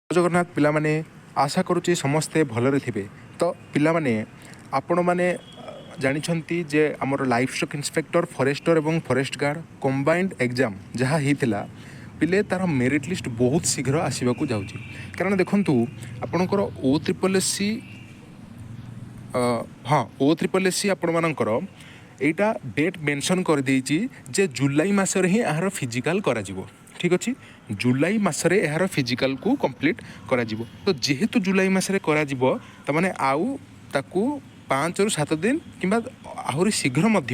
ଜଗନ୍ନାଥ ପିଲାମାନେ, ଆଶା କରୁଛି ସମସ୍ତେ ଭଲରେ ଥିବେ। ତ ପିଲାମାନେ, ଆପଣମାନେ ଜାଣିଛନ୍ତି ଯେ ଆମର ଲାଇଫ୍ ଷ୍ଟକ୍ ଇନ୍ସପେକ୍ଟର, ଫରେଷ୍ଟର ଏବଂ ଫରେଷ୍ଟ ଗାର୍ଡ଼ କମ୍ବାଇଣ୍ଡ ଏକ୍ଜାମ୍ ଯାହା ହେଇଥିଲା ପିଲେ, ତା'ର ମେରିଟ୍ ଲିଷ୍ଟ ବହୁତ ଶୀଘ୍ର ଆସିବାକୁ ଯାଉଛି। କାରଣ ଦେଖନ୍ତୁ, ଆପଣଙ୍କର ଓ ତ୍ରିପଲ୍ ଏସ୍ ସି, ହଁ, ଓ ତ୍ରିପଲ୍ ଏସ୍ ସି ଆପଣମାନଙ୍କର ଏଇଟା ଡେଟ୍ ମେନସନ୍ କରିଦେଇଛି ଯେ ଜୁଲାଇ ମାସରେ ହିଁ ଏହାର ଫିଜିକାଲ୍ କରାଯିବ। ଠିକ୍ ଅଛି, ଜୁଲାଇ ମାସରେ ଏହାର ଫିଜିକାଲ୍କୁ କମ୍ପ୍ଲିଟ୍ କରାଯିବ। ତ ଯେହେତୁ ଜୁଲାଇ ମାସରେ କରାଯିବ, ତାମାନେ ଆଉ ତାକୁ 5ରୁ 7 ଦିନ କିମ୍ବା ଆହୁରି ଶୀଘ୍ର ମଧ୍ୟ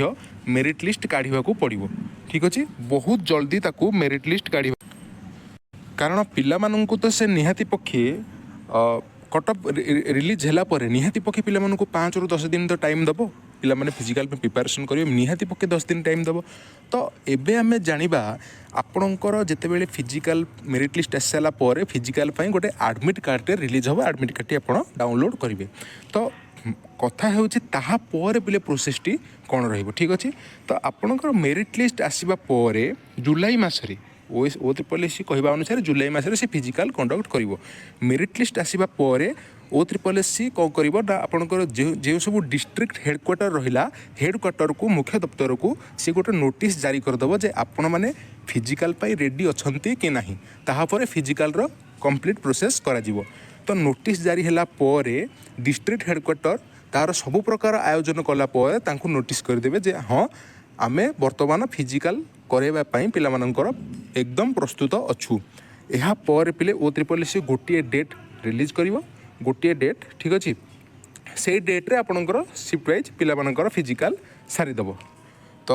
ମେରିଟ୍ ଲିଷ୍ଟ କାଢ଼ିବାକୁ ପଡ଼ିବ। ଠିକ୍ ଅଛି, ବହୁତ ଜଲ୍ଦି ତାକୁ ମେରିଟ୍ ଲିଷ୍ଟ କାଢ଼ିବା, କାରଣ ପିଲାମାନଙ୍କୁ ତ ସେ ନିହାତି ପକ୍ଷେ କଟଅଫ୍ ରିଲିଜ୍ ହେଲା ପରେ ନିହାତି ପକ୍ଷେ ପିଲାମାନଙ୍କୁ 5ରୁ 10 ଦିନ ତ ଟାଇମ୍ ଦେବ। ପିଲାମାନେ ଫିଜିକାଲ୍ ପାଇଁ ପ୍ରିପାରେସନ୍ କରିବେ, ନିହାତି ପକ୍ଷେ 10 ଦିନ ଟାଇମ୍ ଦେବ। ତ ଏବେ ଆମେ ଜାଣିବା, ଆପଣଙ୍କର ଯେତେବେଳେ ଫିଜିକାଲ୍ ମେରିଟ୍ ଲିଷ୍ଟ ଆସି ସାରିଲା ପରେ ଫିଜିକାଲ୍ ପାଇଁ ଗୋଟେ ଆଡ଼ମିଟ୍ କାର୍ଡ଼ଟେ ରିଲିଜ୍ ହେବ। ଆଡ଼ମିଟ୍ କାର୍ଡ଼ଟି ଆପଣ ଡାଉନଲୋଡ଼୍ କରିବେ। ତ କଥା ହେଉଛି, ତାହା ପରେ ପିଲେ ପ୍ରୋସେସ୍ଟି କ'ଣ ରହିବ? ଠିକ୍ ଅଛି, ତ ଆପଣଙ୍କର ମେରିଟ୍ ଲିଷ୍ଟ ଆସିବା ପରେ ଜୁଲାଇ ମାସରେ, ଓ ତ୍ରିପଲ୍ ଏସ୍ ସି କହିବା ଅନୁସାରେ ଜୁଲାଇ ମାସରେ ସେ ଫିଜିକାଲ୍ କଣ୍ଡକ୍ଟ କରିବ। ମେରିଟ୍ ଲିଷ୍ଟ ଆସିବା ପରେ ଓ ତ୍ରିପଲ୍ ଏସ୍ ସି କ'ଣ କରିବ ନା, ଆପଣଙ୍କର ଯେଉଁ ଯେଉଁ ସବୁ ଡିଷ୍ଟ୍ରିକ୍ଟ ହେଡ଼କ୍ୱାର୍ଟର ରହିଲା, ହେଡ଼କ୍ୱାର୍ଟରକୁ, ମୁଖ୍ୟ ଦପ୍ତରକୁ ସେ ଗୋଟେ ନୋଟିସ୍ ଜାରି କରିଦେବ ଯେ ଆପଣମାନେ ଫିଜିକାଲ୍ ପାଇଁ ରେଡ଼ି ଅଛନ୍ତି କି ନାହିଁ। ତାହାପରେ ଫିଜିକାଲ୍ର କମ୍ପ୍ଲିଟ୍ ପ୍ରୋସେସ୍ କରାଯିବ। ତ ନୋଟିସ୍ ଜାରି ହେଲା ପରେ ଡିଷ୍ଟ୍ରିକ୍ଟ ହେଡ଼କ୍ୱାର୍ଟର ତାହାର ସବୁ ପ୍ରକାର ଆୟୋଜନ କଲା ପରେ ତାଙ୍କୁ ନୋଟିସ୍ କରିଦେବେ ଯେ ହଁ, ଆମେ ବର୍ତ୍ତମାନ ଫିଜିକାଲ୍ କରାଇବା ପାଇଁ ପିଲାମାନଙ୍କର ଏକଦମ ପ୍ରସ୍ତୁତ ଅଛୁ। ଏହାପରେ ପିଲେ, ଓ ତ୍ରିପଲ୍ ଏସ୍ ସି ଗୋଟିଏ ଡେଟ୍ ରିଲିଜ୍ କରିବ, ଗୋଟିଏ ଡେଟ୍। ଠିକ୍ ଅଛି, ସେଇ ଡେଟ୍ରେ ଆପଣଙ୍କର ସିଫ୍ଟ ୱାଇଜ୍ ପିଲାମାନଙ୍କର ଫିଜିକାଲ୍ ସାରିଦେବ। ତ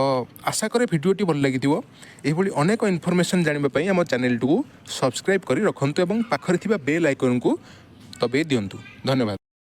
ଆଶା କରେ ଭିଡ଼ିଓଟି ଭଲ ଲାଗିଥିବ। ଏହିଭଳି ଅନେକ ଇନଫର୍ମେସନ୍ ଜାଣିବା ପାଇଁ ଆମ ଚ୍ୟାନେଲଟିକୁ ସବସ୍କ୍ରାଇବ୍ କରି ରଖନ୍ତୁ ଏବଂ ପାଖରେ ଥିବା ବେଲ୍ ଆଇକନ୍କୁ ଦବାଇ ଦିଅନ୍ତୁ। ଧନ୍ୟବାଦ।